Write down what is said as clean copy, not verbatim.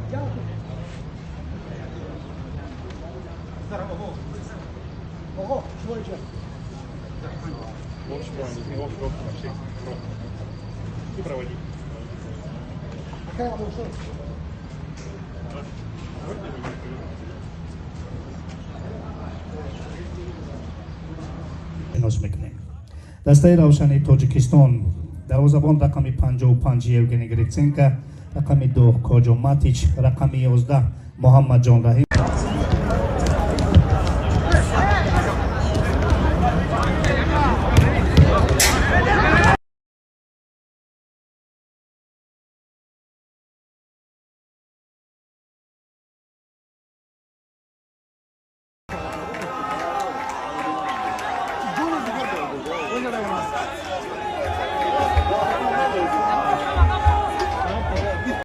И проводи. Шинос мекунем. Дастаи Равшани Тоҷикистон: дарвозабон рақами 55 Евгений Гриценко, рақами 2 Коҷо Матич, рақами 11 Муҳаммадҷон Раҳим.